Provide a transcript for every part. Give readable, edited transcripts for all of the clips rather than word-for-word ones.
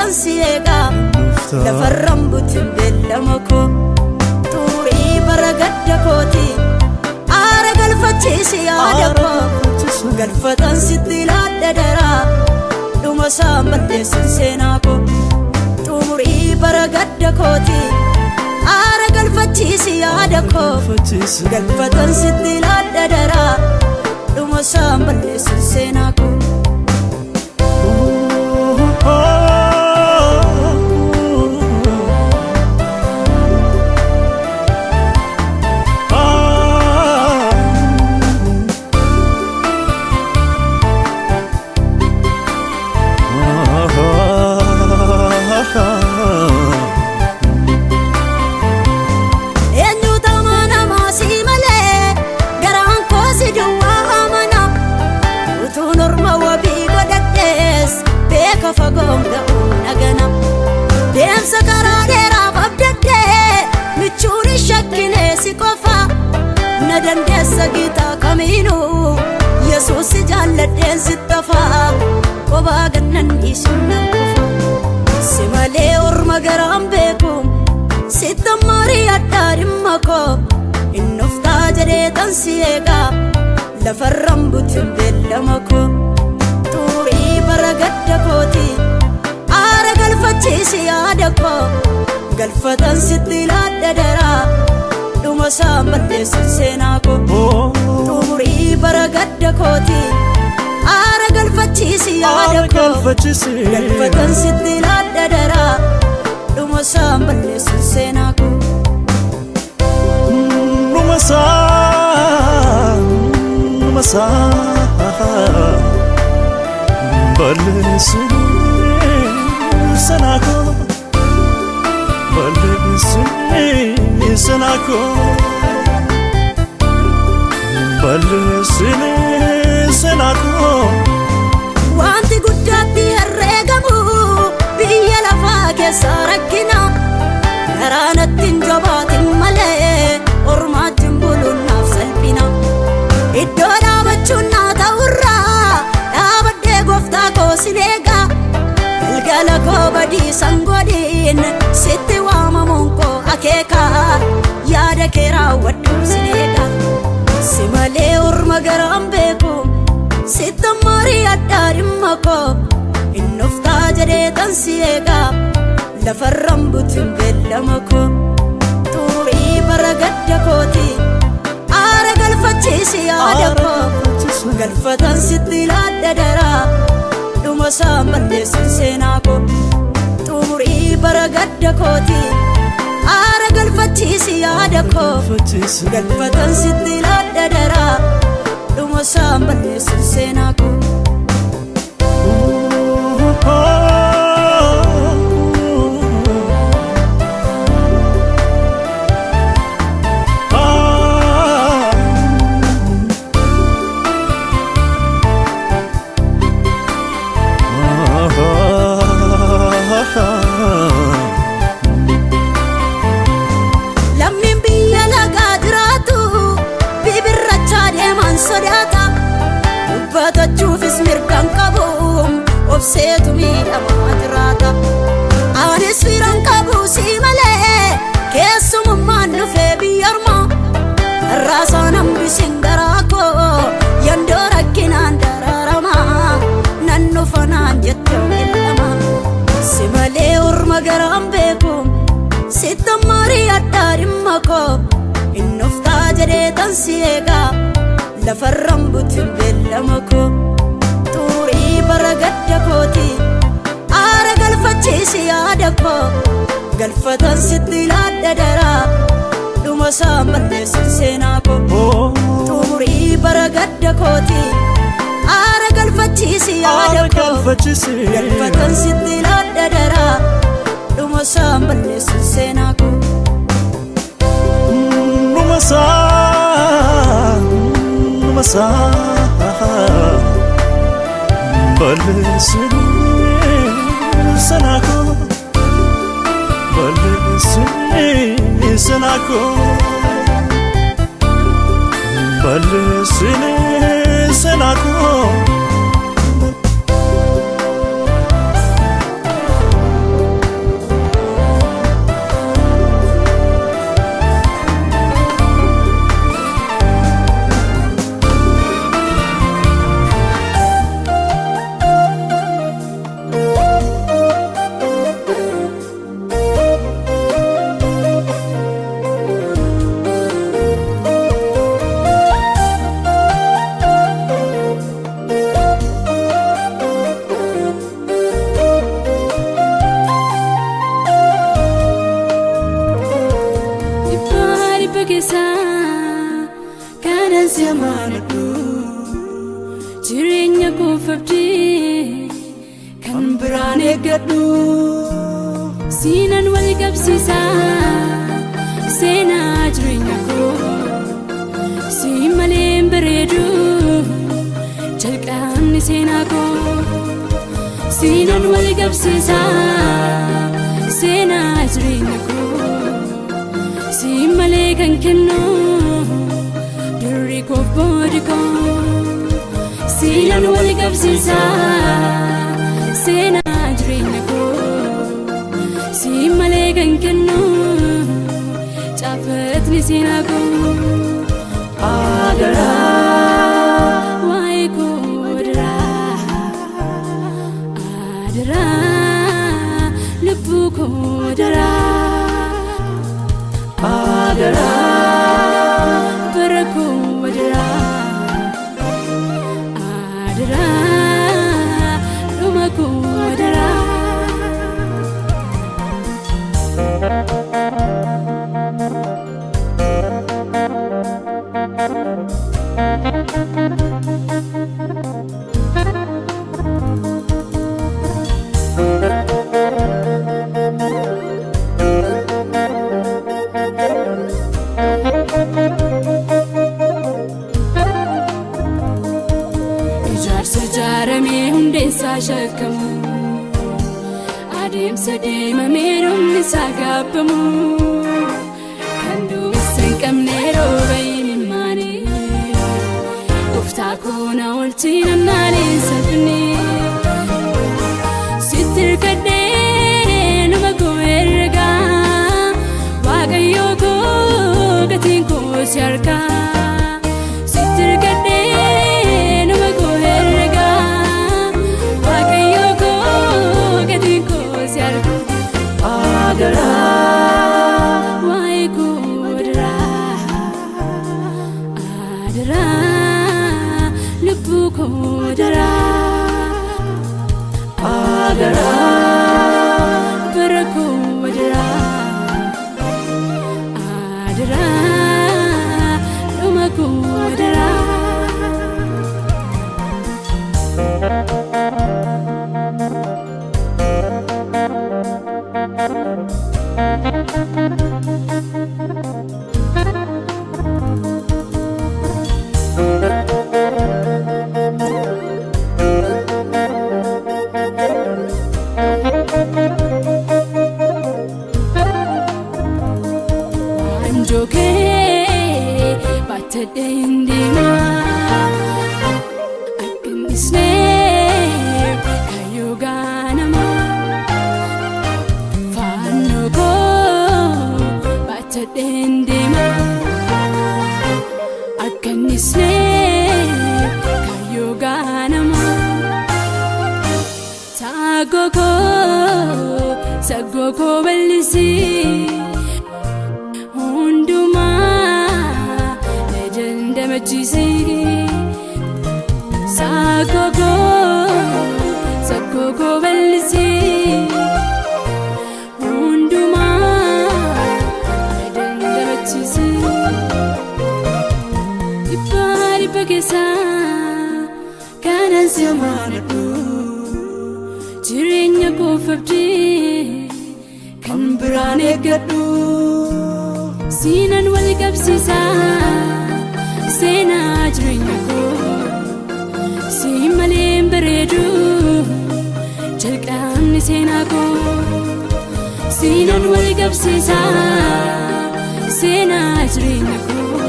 tan si eegaa lafarraan butin beellama koo xumurii bara gadda kooti aara galfachiisi yaada koo galfatan sitti laadha daraa dhuma isaan balleessin seenaa koo xumurii bara gadda kooti aara galfachiisi yaada koo galfatan sitti laadha daraa dhuma isaan balleessin seenaa koo. Eenyutu amanamaa si malee garaan koo si duwwaa amana utuun orma wabii godhadhees beeka fagoon ga'uun nagana deemsa karaa dheeraaf abdaddee michuun hin shakkinee si qofa na dandeessa gitaa kamiinuu Yesuus si jaalladheen sittafa qobaa gannan dhiisuun nan kufa si malee orma garaan beeku sitta marii addaa dhimma koo innoftaa jedhee tan si eegaa lafarraan butin beellama koo xumurii bara gadda kooti aara galfachiisi yaada koo galfatan sitti laadha daraa dhuma isaan balleessin seenaa koo xumurii bara gadda kooti aara galfachiisi yaada koo galfatan sitti laadha daraa dhuma isaan balleessin seenaa koo. Dhuma isaa balleessin seenaa koo balleessin seenaa koo balleessin seenaa koo. Wanti guddaatti herreegamu biyya lafaa keessa rakkina garaa natti hin jabaatin malee ormaatti hin buluun naaf salphina iddoo dhaabachuun naa ta'urraa dhaabadhee gooftaa koo sin eega galgala koo badiisan godhin sitti waamamuun koo akeeka yaada kee raawwadhu sin eega si malee orma garaan beeku sitta marii addaa dhimma koo innoftaa jedhee tan si eegaa lafarraan butin beellama koo xumurii bara gadda kooti aara galfachiisi yaada koo galfatan sitti laadha daraa dhuma isaan balleessin seenaa koo xumurii bara gadda kooti aara galfachiisi yaada koo galfatan sitti laadha daraa dhuma isaan balleessin seenaa koo. Lammiin biyya lagaa jiraatu bibirrachaa deeman sodaata dubbatachuufis mirgaan qabu obseetu miidhamaa jiraata. Anis firan qabu si malee keessummaan dhufee biyya ormaa irraasaan hambisiin garaa koo yandoo rakkinaan dararamaa nan dhufa naan jette beellama si malee orma garaan beeku sitta marii addaa dhimma koo innoftaa jedhee tan si eegaa lafarraan butin beellama koo xumurii bara gadda kooti aara galfachiisi yaada koo galfatan sitti laadha daraa dhuma isaan balleessin seenaa koo xumurii bara gadda kooti aara galfachiisi yaada koo galfatan sitti laadha daraa dhuma isaan balleessin seenaa koo. Dhuma isaa balleessin seenaa koo balleessin seenaa koo balleessin seenaa koo. Biraan eeggadhu. Siinan wal qabsiisa seenaa jireenya koo, siin malee hin bareedu jalqabni seenaa koo. Siinan wal qabsiisa seenaa jireenya koo, siin malee kan kennu durri koof boodi koo. Siinan wal qabsiisa seenaa jireenya koo, siin malee kan kennu caafatni seenaa koo. Adaraa. Waa'ee koo adaraa, adaraa, lubbuu koo adaraa. Adaraa. Bara koo adaraa, adaraa, dhuma koo adaraa. Ijaarsa ijaaramee hundeensaa shakkamu, adeemsa deemamee dhumni isaa gaabbamu, kan duumessa hin qabne rooba imimmaanii, gooftaa koo na oolchi nannaaleen salphine. Sitti hirkadhee numa koo herregaa, Waaqayyoo koo, gatiin koo si harkaa. Sitti hirkadhee numa koo herregaa, Waaqayyoo koo, gatiin koo si harkaa. Adaraa. Waa'ee koo adaraa, adaraa, lubbuu koo adaraa. Adaraa. Bara koo adaraa, adaraa, dhuma koo adaraa. Waanjoo kee battadhee hin deemaa, akka hin dhisneef kaayyoo gaanamaa. Faannoo koo battadhee hin deemaa, akka hin dhisneef kaayyoo gaanamaa. Saggoo koo, saggoo koo bal'isii, hundumaa na dandamachiisi. Saggoo koo, saggoo koo bal'isii, hundumaa na dandamachiisi. 100% keessaa kanan si amanadhu, jireenya koof abdii kan biraan eeggadhu. Siinan wal qabsiisa seenaa jireenya koo, siin malee hin bareedu jalqabni seenaa koo. Siinan wal qabsiisa seenaa jireenya koo,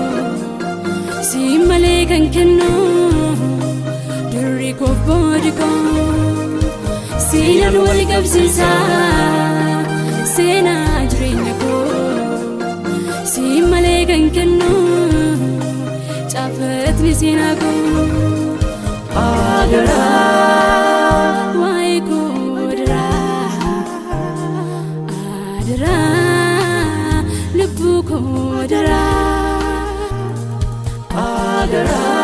siin malee kan kennu durri koof boodi koo. Siinan wal qabsiisa seenaa jireenya koo, siin malee kan kennu caafatni seenaa koo. Adaraa. Waa'ee koo adaraa, adaraa, lubbuu koo adaraa. Adaraa.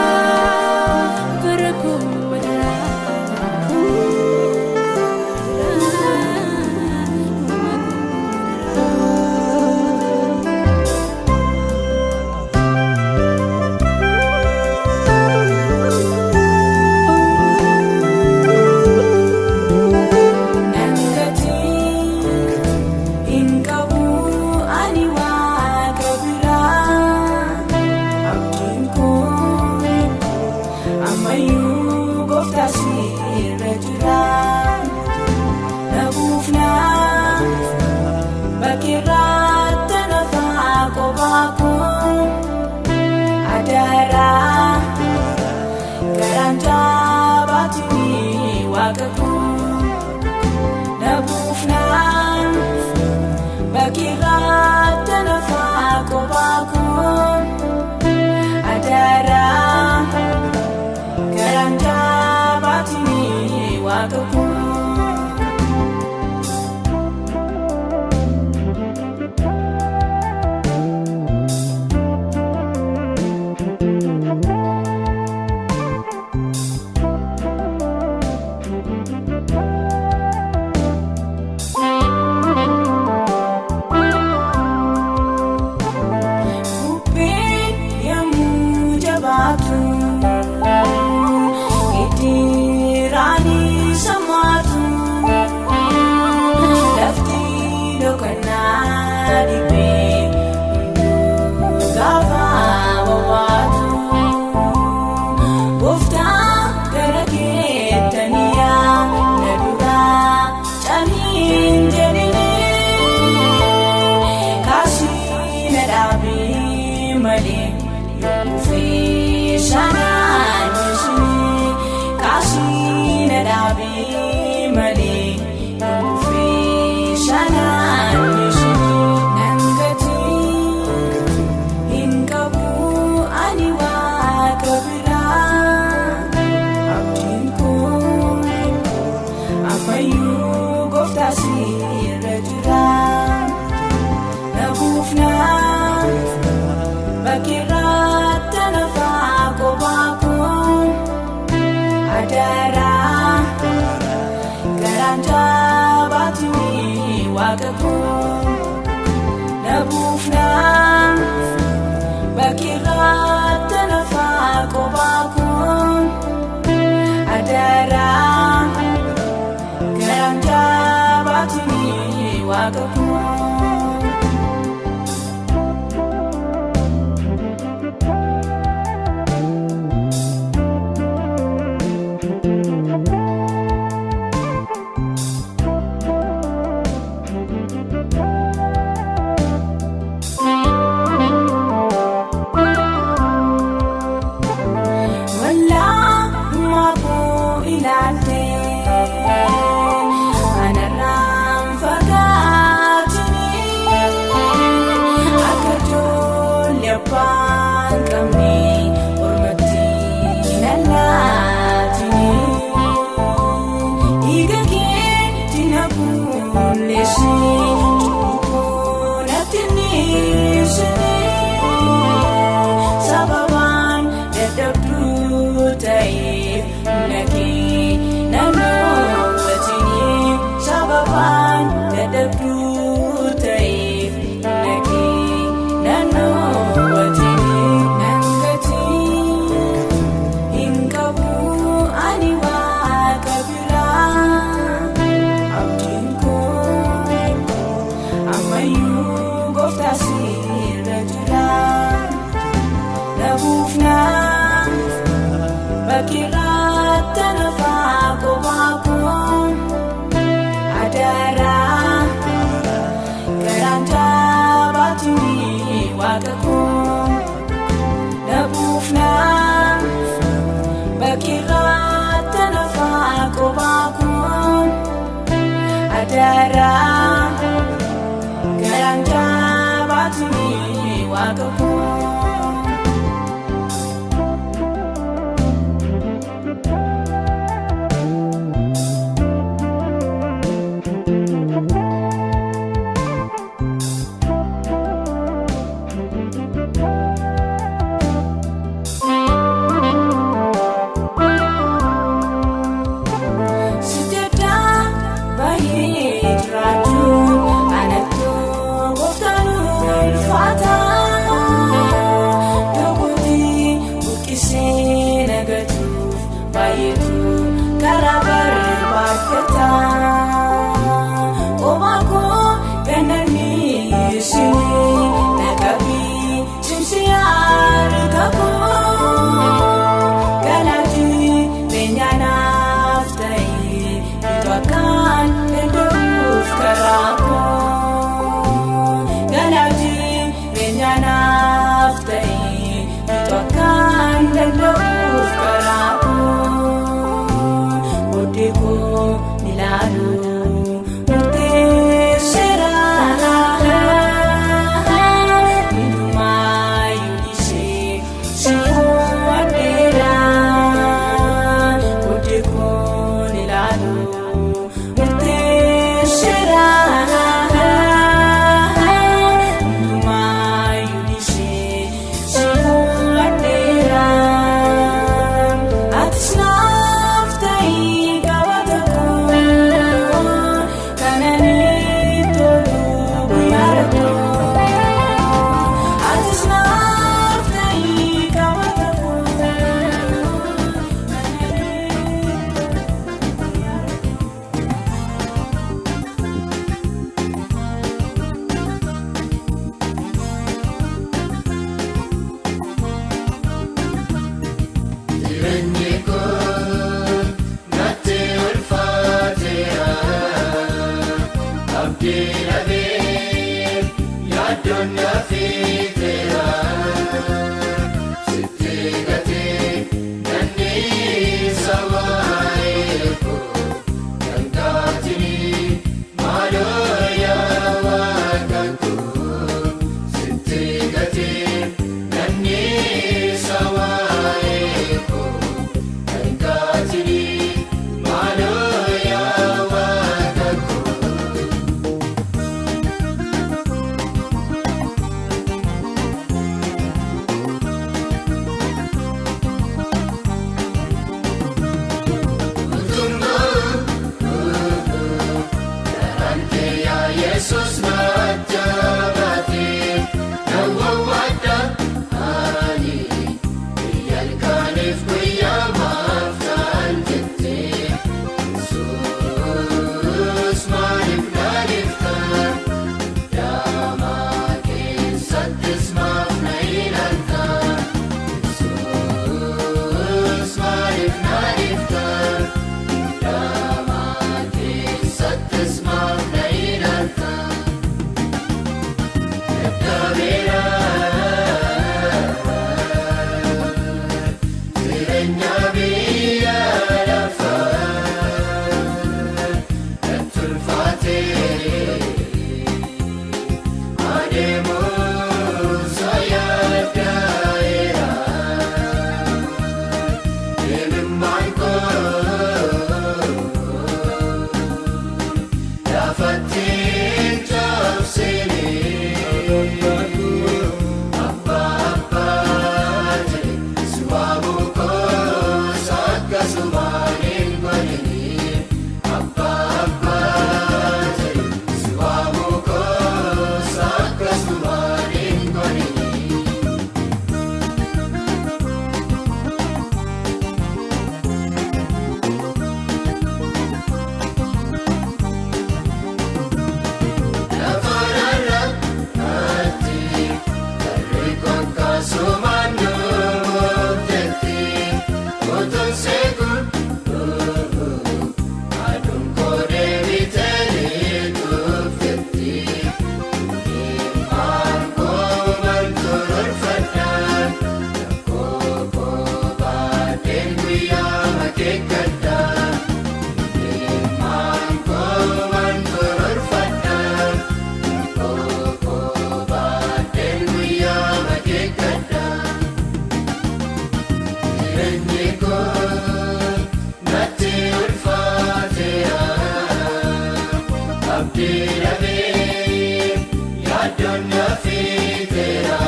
Bara koo adaraa, adaraa, dhuma koo adaraa. gooftaa sirra jira. Na buufnaa bakkeerratti lafaa kophaa koo adaraa garaan jabaatu waaqa koo. Na buufnaa bakkeerratti lafaa kophaa koo adaraa garaan jabaatu waaqa koo. Wallaalummaa koo ilaaltee anarraan fagaatini akka ijoollee abbaan qabne ormatti na laatini dhiiga keetti na qulleessi cubbuu koo natti dhiisini. Sababaan dadhabduu ta'eef humna kee nan dhoowwatini. Sababaan dadhabduu ta'eef humna kee nan dhoowwatini. Nan gatii hin qabu ani waaqa biraa. Abdiin koo ammayyuu gooftaa sirra jira. Na buufnaa bakkeerratti lafaa kophaa koo adaraa garaan jabaatu waaqa koo. Na buufnaa bakkeerratti lafaa kophaa koo adaraa garaan jabaatu waaqa koo. Siteddaa baay'ee jiraachuun anattu gooftaan ulfaata. Dogooti buqqisee nagatuuf baay'eetu karaa barbaadata. Kophaa koo ganamni na qabii cimsi harka koo. Galaati leenyaanaaf ta'ee bitu akkaan danda'uuf karaa. Lafatti cabsini Abba abbaa jedhe si waamu koos akkasumaan hin godhini. Abba abbaa jedhe si waamu koos akkasumaan hin godhini. Lafarra ati tarree konkasumaan nuuftetti utuun seeguun aduun koodee bitanii tuffetti immaan kooman turulfadhaan rakkoo baadheen guyyaa makeekkadhaan. Immaan kooman turulfadhaan rakkoo baadheen guyyaa makeekkadhaan. Jireenyi koo natti ulfaateera abdii dhabee yaaddoon na fiixeera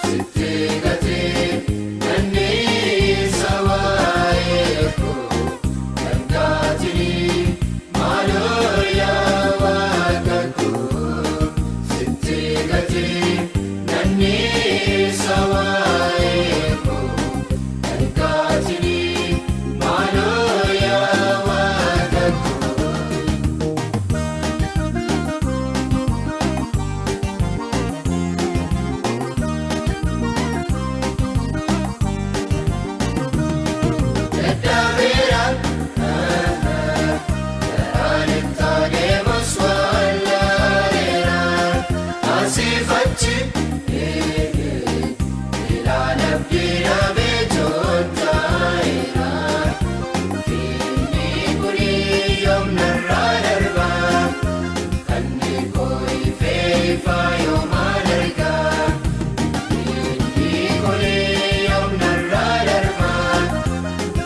sitti gatee namni isa waa'ee koo dhangaatiin maaloo yaa waaqa koo sitti gatee namni isa waa'ee koo dhangaatiin maaloo yaa waaqa koo. Dadhabeera karaan itti adeemus wallaaleera asiifachi ilaala abdii dhabee joontaa'eera finni kuni yoomnarraa darba kanni koo ifee ifaa yoomaan argaa finni kuni yoomnarraa darba.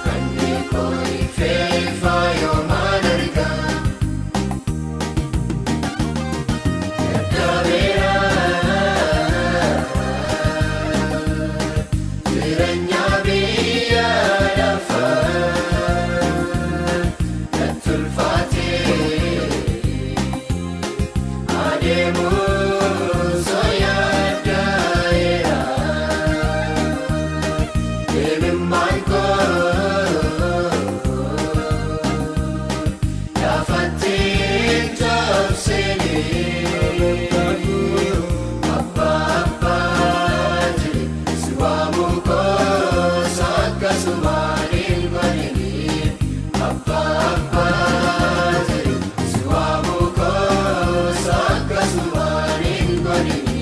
Kanni koo ifee ifaa yoomaan argaa. Dadhabeera jireenya biyya lafaa natti ulfaatee adeemuu soyaaddaa'eera. Deemimmaan koo lafatti cabsini Abba abbaa jedhe si waamu koos akkasumaan hin godhini. Abba abbaa jedhe si waamu koos akkasumaan hin godhini.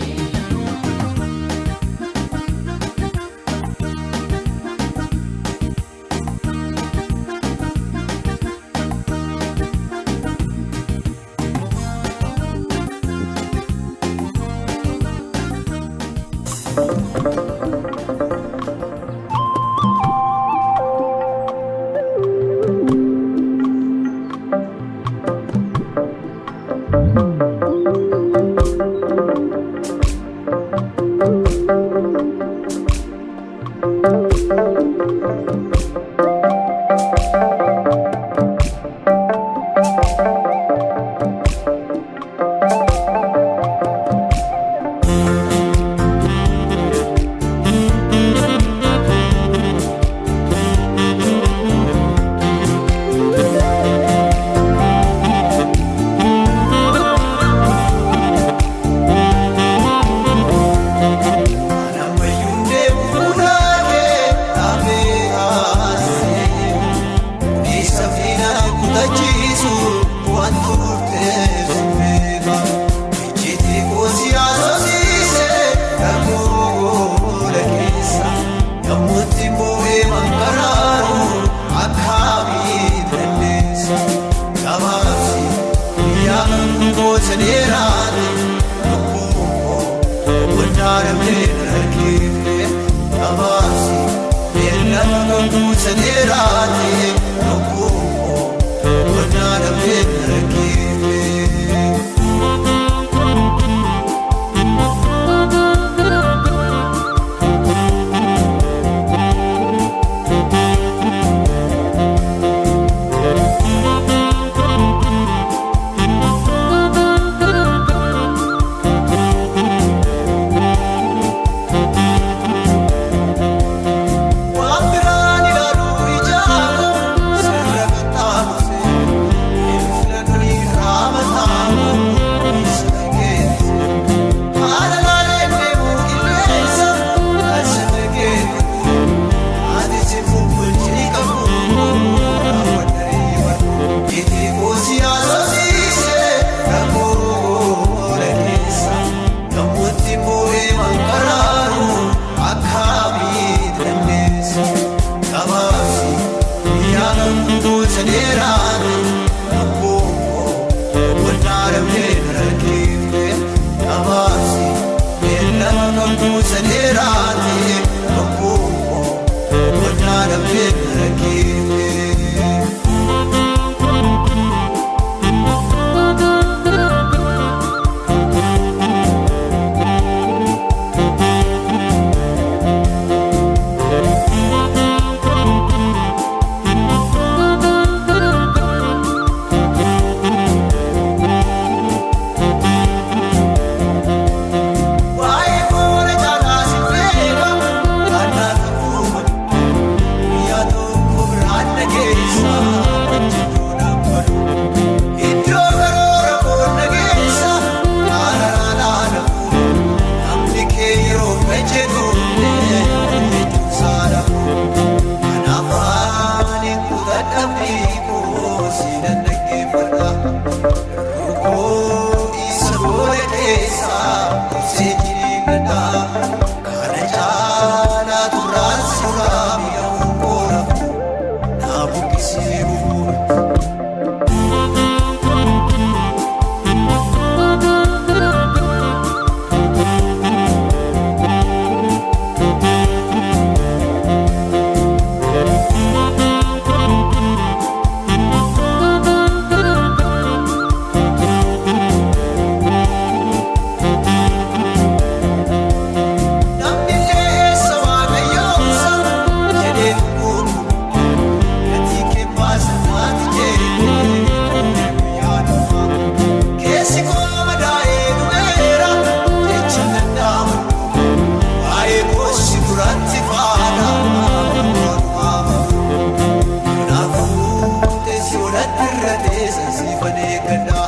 Seneerati lubbuun koo qonnaa dhabdee. Boqonnaa dhabdee na rakkiftee gabaabsi beellama kakuu sadeeraati lubbuu koo boqonnaa dhabdee na rakkiftee. Waa'ee koora caalaa si beeka kan ta'uuma guyyaa tokko biraan na geessa hojjechuu dhabbadu iddoo karoora koon na geessa kaararaan haadhamu namni kee yeroo hojjetu jechuun saadhamu kanaaf ani kutadhabbii koo si dandaggeeffadha. Rukoo isa booda keessa obsee jireenya kana caalaa turaan suuraa miidhaguun koora naa buqqisee bu'uura. Namni leessa waaqayyoomsa jedhee guutu gatii kee baasa naati jedhee guyyaa dhufa. Keessi koo madaa'ee dhumeera jecha danda'amu waa'ee koosi duratti faana waamamu. Kanaafuu teessi godhatti irra teessa siifan eeggadha.